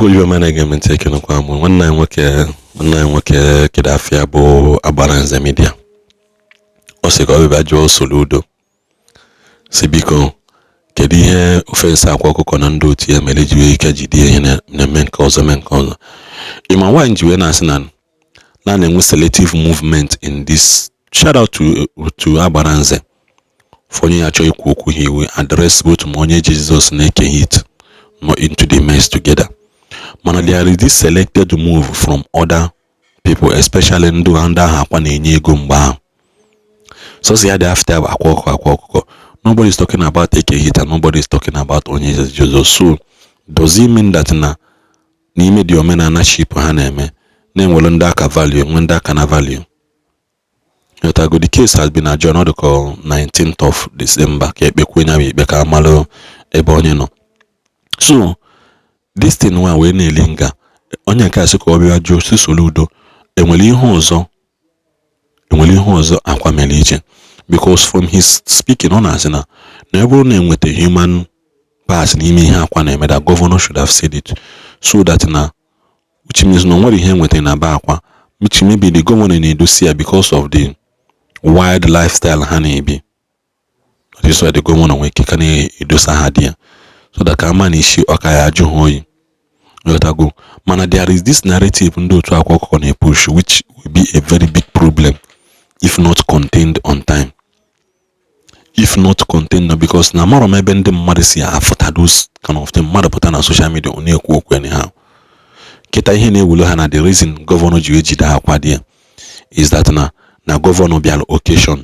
Igbo ọma na-ege m ntị, ekenekwa m. Nwanne anyị nwoke kedu afịa bụ Agbaranze Media. Ọ sị ka ọ bịa jụọ Soludo si, biko, kedu ihe offence Akwa Ọkụkọ na ndị otu ya mere ji wee ike jide ihe na-eme nke ọzọ, mee nke ọzọ? Ịma nwaanyị ji wee na-asị na na-enwe selective movement in this. Shout out to Agbaranze for onye ya chọọ ikwu okwu. He will address both ma onye ji Jizọs na-eke hit nọ into the mess together, mana there is this selected move from other people, especially ndị ahụ Akwa na-enye ego mgbe ahụ. Sọsọ ya dị after Akwa Ọkụkọ, Akwa Ọkụkọ. Nobody is talking about Eke Hit and nobody is talking about onye Jesus. So does it mean that na n'ime the omenala ship ha na-eme na-enwere ndị aka value, nwe ndị aka na value? Yotago, the case has been adjourned. Ọ dịka 19th of December ka ekpekwe ya bụ ikpe ka amalụ ebe onye nọ. So this thing nwa wee na-eli nga onye nke a sị ka ọ bịa jụọ si Soludo, enwere ihe ọzọ Akwa mere iche? Because from his speaking, ọ na-asị na ebe bụrụ na enweta human parts n'ime ihe Akwa na-eme, that governor should have said it, so that na which means na o nwere ihe enweta na be Akwa, which maybe the governor na-edosi ya because of the wild lifestyle ha na-ebi. That is why the governor nwere ike ka na-edosa ha dị ya, so that ka ama na isi ọka ya ajụ ha oyi. Ghọtago? Mana there is this narrative ndị otu Akwa Ọkụkọ na-epush, which will be a very big problem if not contained on time, if not contained, because na amarọ m ebe ndị mmadụ si afụta those kind of thing. Mmadụ pụta na social media, ọ na-ekwu okwu anyhow. Kịta ihe na-ewulu ha na the reason governor ji ejide Akwa dị ya is that na governor bịara occasion,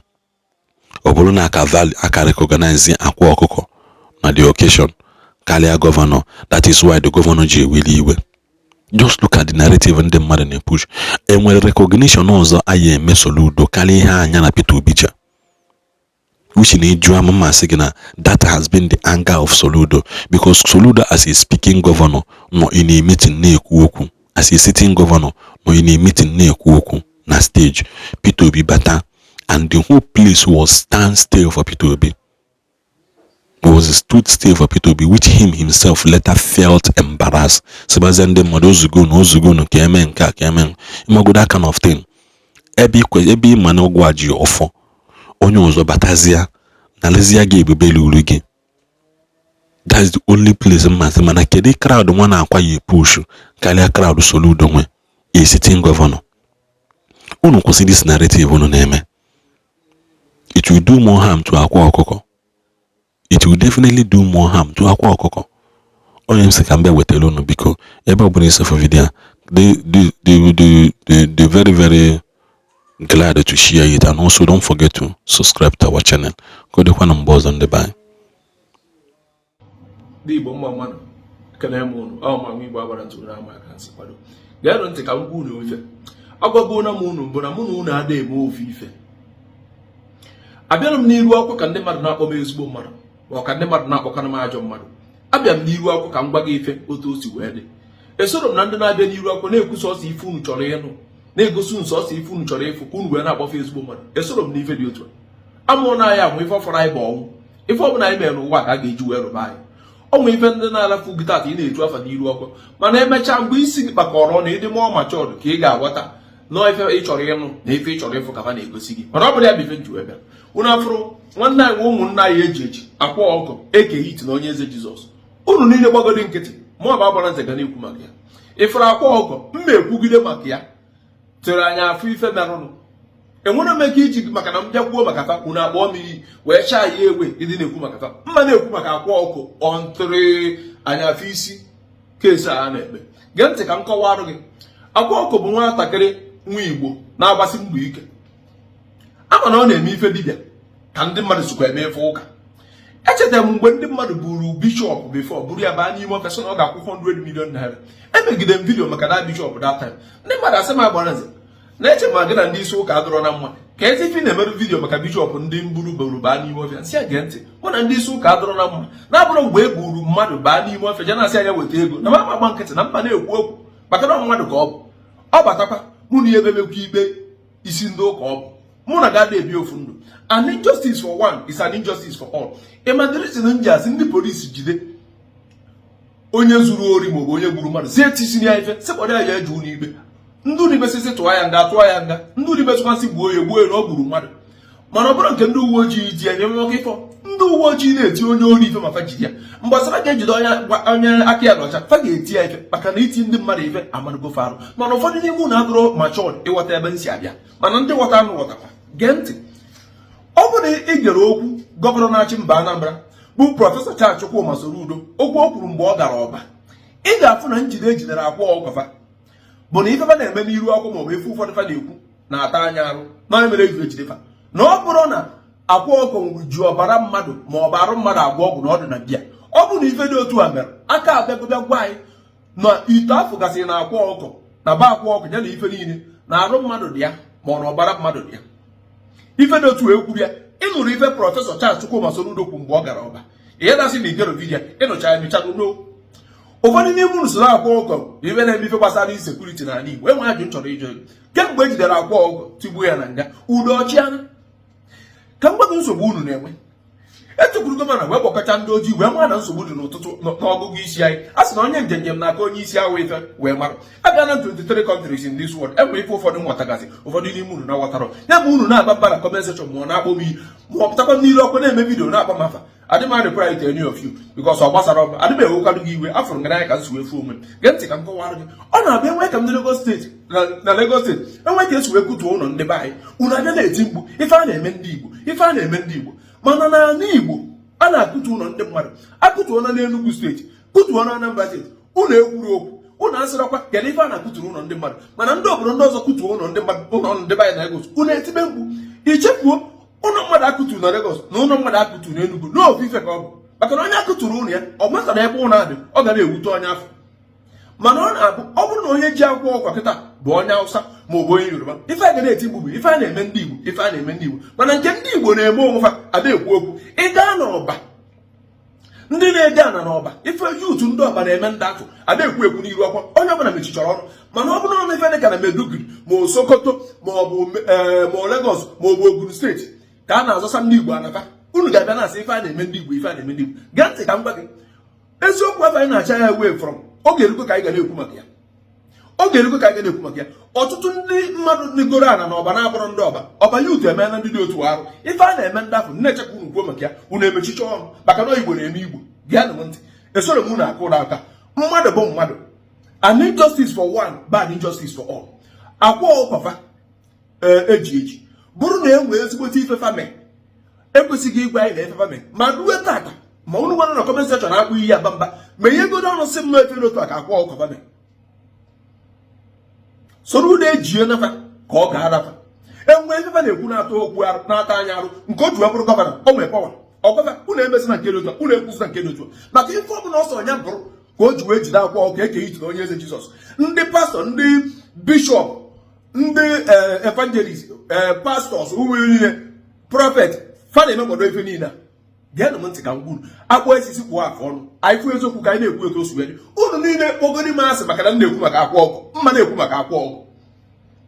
ọ bụrụ na aka value aka recognize Akwa Ọkụkọ na the occasion karịa governor. That is why the governor ji eweli iwe. Just look at the narrative ndị mmadụ na-epush. Enwere recognition ọzọ anyị eme Soludo karịa ihe anya na Peter Obi ja, which na ịjụ ama masị gị na that has been the anger of Soludo, because Soludo as a speaking governor nọ in a meeting na-ekwu okwu, as a sitting governor nọ in a meeting na-ekwu okwu na stage, Peter Obi bata and the whole place was stand still for Peter Obi, was stood still for Peter Obi, which him himself later felt embarrassed. Sịbazie ndị mmadụ, ozugo na ozugo na ka eme nke a, ka eme ịmago, that kind of thing. Ebe ikwe ebe ịma na ọgwụ a ji ọfọ, onye ọzọ batazie nalezie gị ebube luru gị. That's the only place mmasị. Mana kedu crowd nwa na-akwa ya push karịa crowd Soludo nwe, a sitting governor? Unu kwụsị this narrative unu na-eme. It will do more harm to Akwa Ọkụkọ. It will definitely do more harm to Akwa Ọkụkọ. Onye m sị ka m bịa wetara unu, biko, ebe ọ bụla isefụ video a, the very very glad to share it, and also don't forget to subscribe to our channel. Ka ọ dịkwa na mgbe ọzọ, ndị be anyị. Ndị Igbo, mma mmadụ, ekene m unu. Ọ ma nwa Igbo agbara ntụ na ama aka nsị kwado. Geenụ ntị ka m gwa unu ife. Agwago na m unu mbụ na mụ na unu ada eme ofu ife. Abịara m n'iru akwụkwọ ka ndị mmadụ na-akpọ m ezigbo mmadụ, ma ọ ka ndị mmadụ na-akpọkana m ajọ mmadụ. Abịa m n'iru akwụkwọ ka m gwa gị ife otu o si wee dị. Esoro m na ndị na-abịa n'iru akwụkwọ na-ekwu sọsọ ife unu chọrọ ịnụ, na-egosi unu sọsọ ife unu chọrọ ịfụ, ka unu wee na-akpọfe ezigbo mmadụ. Esoro m n'ife dị otu a. Amụọ na anyị amụ ife ọfọrọ anyị bụ ọnwụ. Ife ọbụla anyị mere n'ụwa ka a ga-eji wee rụba anyị. Ọ nwee ife ndị na-alafu gị taata ị na-etu afa n'iru ọkụ, mana emechaa, mgbe isi gị kpakọrọ ọnụ, ịdị mụọ machọd, ka ị ga-aghọta nọọ ife ị chọrọ ịnụ na ife ị chọrọ ịfụ ka fa na-egosi gị. Mana ọ bụrụ ya bụ ife nji wee bịa, unu afụrụ nwanne anyị nwe ụmụnna anyị eji eji Akwa Ọkụ, Eke Hit na Onye Eze Jizọs. Unu niile gbagodi nkịtị. Mụ bụ Agbara Nze ga na-ekwu maka ya. Ịfụrụ Akwa Ọkụ, mma ekwugide maka ya tụrụ anya afụ ife merụnụ. Enwere m ike iji maka na m bịa kwuo maka fa, unu akpọọ m iyi wee chaa ya ewe ịdị na-ekwu maka fa. Mma na-ekwu maka Akwa Ọkụ ọntịrị anya afọ isi kesi a na-ekpe. Gee ntị ka m kọwarụ gị. Akwa Ọkụ bụ nwatakịrị nwa Igbo na-agbasi mbọ ike. Ama na ọ na-eme ife dibịa ka ndị mmadụ sikwa eme ife ụka. Echetara m mgbe ndị mmadụ buru bishop before buru ya baa n'ime office na ọ ga-akwụ 100 million naira. Emegide m video maka na bishop that time. Ndị mmadụ asị m, "Agbara Nze na-eche ma gị na ndị isi ụka adọrọ na mma, ka ezi ife na-emerụ video maka bishop ndị mburu buru baa n'ime ọfịa." Nsị a, gee ntị, mụ na ndị isi ụka adọrọ na mma. Na-abụrụ mgbe e buru mmadụ baa n'ime ọfịa, je na-asị anya weta ego na mama agba nkịtị na mba na-ekwu okwu maka na mmadụ ka ọ bụ. Ọ batakwa, mụ na ya ebebekwa ikpe isi ndị ụka. Ọ bụ mụ na ga ebi ofu ndụ. An injustice for one is an injustice for all. Ịma the reason m ji asị ndị polisi jide Onye zuru ori maọbụ onye gburu mmadụ, si etisiri ya ife, si kpọrọ ya ya eje ụlọ ikpe. Ndị ụlọ ikpe sisi tụọ ya nga, tụọ ya nga. Ndị ụlọ ikpe sịkwasị gbuo ya, gbuo ya na ọ gburu mmadụ. Mana ọ bụrụ nke ndị uwe ojii ji enye nwoke ifọ, ndị uwe ojii na-eti onye ori ife ma fa jide ya. Mgbasara ga-ejide onye onye aka ya n'ọcha, fa ga-eti ya ife, maka na iti ndị mmadụ ife amarụgo arụ. Mana ụfọdụ n'ime unu abụrụ matured ịghọta ebe m si abịa, mana ndị ghọta anụ ghọtakwa. Gee ntị, ọ bụrụ na ị gere okwu governor na-achị mba Anambra bụ Professor Charles Chukwuma Soludo, okwu o kwuru mgbe ọ gara Ọba, ị ga-afụ na njide ejidere Akwa Ọkọfa bụ na ifefa na-eme n'iru akwụkwọ maọbụ ife ụfọdụ fa na-ekwu na-ata anya arụ na onye mere eji ejide fa, na ọ bụrụ na Akwa Ọkọ ji ọbara mmadụ ma ọ bụ arụ mmadụ agwọ ọgwụ na ọ dị na bịa. Ọ bụ na ife dị otu a mere aka abịagobịa gwa anyị na ite afọ gasịrị na Akwa Ọkọ na ba Akwa Ọkọ ya na ife niile na arụ mmadụ dị ya ma ọ na ọbara mmadụ dị ya. Ife dị otu ekwuru ya. Ịnụrụ ife Professor Charles Chukwuma Soludo kwu mgbe ọ gara Ọba, ihe na-asị na igero video ịnụcha ya nụcha n'o. Ụfọdụ n'ime unu soro Akwa Ọkọ bụ ife na-eme ife gbasara insecurity n'ala Igbo. Enwe ajụ m chọrọ ịjụ: kemgbe e jidere Akwa Ọkọ tigbuo ya na nga, udo ọchịana? Ka m gwa gị nsogbu unu na-enwe. Etukwuru governor wee kpọkọcha ndị ojii wee maa na nsogbu dị n'ụtụtụ n'ọgụgụ isi anyị. A sị na onye njem njem na-aka onye isi awụ ife wee mara. Abịa na 23 countries in this world, enwere ife ụfọdụ nghọtagasị ụfọdụ n'ime unu na-aghọtarọ ya bụ unu na-agba mba na comment section, ma ọ na-akpọ m iyi, ma ọ pụtakwa n'ilu ọkụ na-eme video na-akpọ m afa. Adị m reply to any of you because ọ gbasara ọma. Adị m ewekwadụ gị iwe, afụrụ gị n'anya ka m si wee fuo onwe m. Gee ntị ka m kọwara gị. Ọ na-abịa enwe ka ndị Lagos State na Lagos State enwe ka esi wee kutuo ụlọ ndị be anyị, unu abịa na-eti mkpu ife a na-eme ndị Igbo, ife a na-eme ndị Igbo. Mana n'ala Igbo a na-akụtu ụlọ ndị mmadụ, akụtuo na n'Enugu State, kụtuo na Anambra State, unu ekwuru okwu, unu asịrọkwa kedu ife a na-akụturu ụlọ ndị mmadụ. Mana ndị obodo ndị ọzọ kụtuo ụlọ ndị mmadụ, ụlọ ndị be anyị na Lagos, unu etibe mkpu. Ichefuo ụlọ mmadụ akụturu na Lagos na ụlọ mmadụ akụturu n'Enugu n'ofu ife ka ọ bụ, maka na onye akụturu ụlọ ya, ọ matara ebe ụlọ adị, ọ ga na-ewute onye afọ. Mana ọ na-abụ ọ bụrụ na onye ji akwụkwọ ọkwa kịta bụ onye Hausa ma ọ bụ onye Yoruba, ife a ga na-eti mkpu bụ ife a na-eme ndị Igbo, ife a na-eme ndị Igbo. Mana nke ndị Igbo na-eme onwe fa, ada ekwu okwu. Ị gaa n'Ọba, ndị na-ede ana n'Ọba, ife youth ndị Ọba na-eme ndị afọ, ada ekwu ekwu n'iru akwa, onye ọbụla mechichara ọnụ. Mana ọ bụrụ na ife dị ka na Maiduguri ma Sokoto ma ọ bụ ma Lagos ma ọ bụ Ogun State ka a na-azọsa ndị Igbo anafa, unu ga-abịa na-asị ife a na-eme ndị Igbo, ife a na-eme ndị Igbo. Gee ntị ka m gwa gị eziokwu. Afọ anyị na-acha ya away from oge erugo ka anyị ga na-ekwu maka ya. Oge erugo ka anyị ga na-ekwu maka ya. Ọtụtụ ndị mmadụ nigoro ana na Ọba na-abụrụ ndị Ọba, Ọba youth emeela ndị dị otu arụ. Ife a na-eme ndị afọ na-echekwa unu kwuo maka ya, unu emechicha ọnụ, maka na Igbo na-eme Igbo. Geenụ m ntị, esoro m unu akụ ụlọ aka. Mmadụ bụ mmadụ. An injustice for one bụ an injustice for all. Akwa Ọkọfa eji eji bụrụ na e nwee ezigbote ife fame, ekwesịghị ịgwa anyị na ife fame. Ma ruo tata, ma unu gwara na comment section akpụ iyi aba mba, ma ihe godo ọnụ sị m na efe n'otu a ka Akwa Ọkọfa mee, soro unu ejie nafa ka ọ ga-arafa. Enwe ifefa na-ekwu na-atọ okwu na-ata anya arụ nke o ji wee bụrụ governor, o nwere power ọgwafa unu emezi na nke dị otu a, unu ekwuzi na nke dị otu a, maka ife ọbụla ọsọ ya bụrụ ka o ji wee jide Akwa Ọkụ eke iji na onye eze Jizọs. Ndị pastor, ndị bishop, ndị evangelist, pastors, ụmụ niile, prophet, fa na-emekwado ife niile a. Geenụ m ntị ka m gwuru akpọ esisi kpụọ afọ ọnụ anyị fụ eziokwu ka anyị na-ekwu etu o si wee dị. Unu niile kpọgoro m asị maka na m na-ekwu maka Akwa Ọkụ, mma na-ekwu maka Akwa Ọkụ,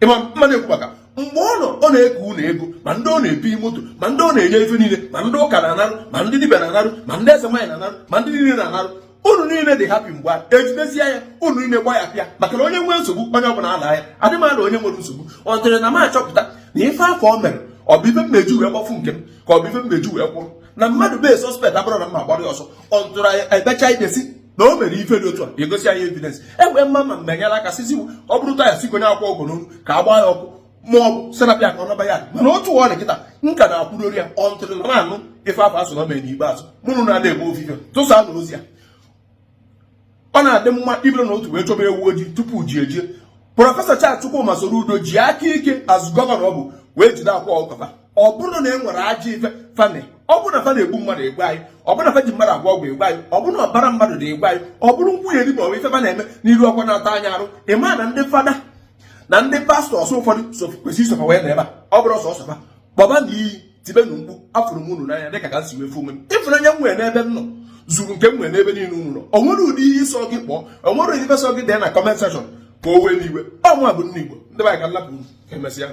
ịma mma na-ekwu maka mgbe ọ nọ, ọ na-eke unu ego, ma ndị ọ na-ebi moto, ma ndị ọ na-enye ife niile, ma ndị ụka na-anarụ, ma ndị dibịa na-anarụ, ma ndị eze nwaanyị na-anarụ, ma ndị niile na-anarụ. Unu niile dị happy mgbe a ejidezie ya, unu niile gba ya pịa, maka na onye nwee nsogbu, onye ọbụla ala ya. Adị m ala onye nwere nsogbu. Ọ dịrị na m achọpụta na ife afọ o mere, ọ bụ ife mmeju wee gbafu nke m, ka ọ bụ ife mmeju wee kwụrụ na mmadụ bee suspect abụrụ na mma gbara ya ọsọ. Ọ ntụrụ ebecha ikpe si na o mere ife dị otu a, egosi anyị evidence, enwee mma ma mmenyere aka sizi ọ bụrụ taya si konye Akwa Ọgụ n'onu ka a gbaa ya ọkụ, ma ọ bụ serapịa ka ọ naba ya. Mana otu ọ dị kịta, nka na-akwụdori ya ọ ntụrụ na na-anụ ife afọ asụ na o mere. N'ikpeazụ, mụnụ na-ada egbu ofufe tụsa na ozi ya, ọ na-adị mma ibido n'otu wee chọba ewu ojii tupu ji ejie. Professor Charles Chukwuma Soludo ji aka ike azụ governor ọ bụ wee jide Akwa Ọkọfa. Ọ bụrụ na e nwere ajọ ife fami, ọ bụrụ na fa na-egbu mmadụ, egbu anyị. Ọ bụrụ na fa ji mmadụ agwọ ọgwụ, egbu anyị. Ọ bụrụ na ọbara mmadụ dị, egbu anyị. Ọ bụrụ nkwugheri ma ọ bụ ife fa na-eme n'iru ọkwa na-ata anya arụ, ịma na ndị fada na ndị pastors ụfọdụ kwesịrị isofa wee na ebe a. Ọ bụrụ sọsọ fa kpọba na iyi tibenu mkpu. Afụrụ m unu n'anya dịka ka m si wee fụ onwe m. Ịfụnanya m nwere n'ebe m nọ zuru nke m nwere n'ebe niile unu nọ. O nwere ụdị ihe ịsọ gị kpọọ, o nwere ụdị ife sọ gị dee na comment section ka o wee n'iwe. Ọ mụ bụ nne Igbo ndị be anyị ka nlapụ unu. Ka emesịa.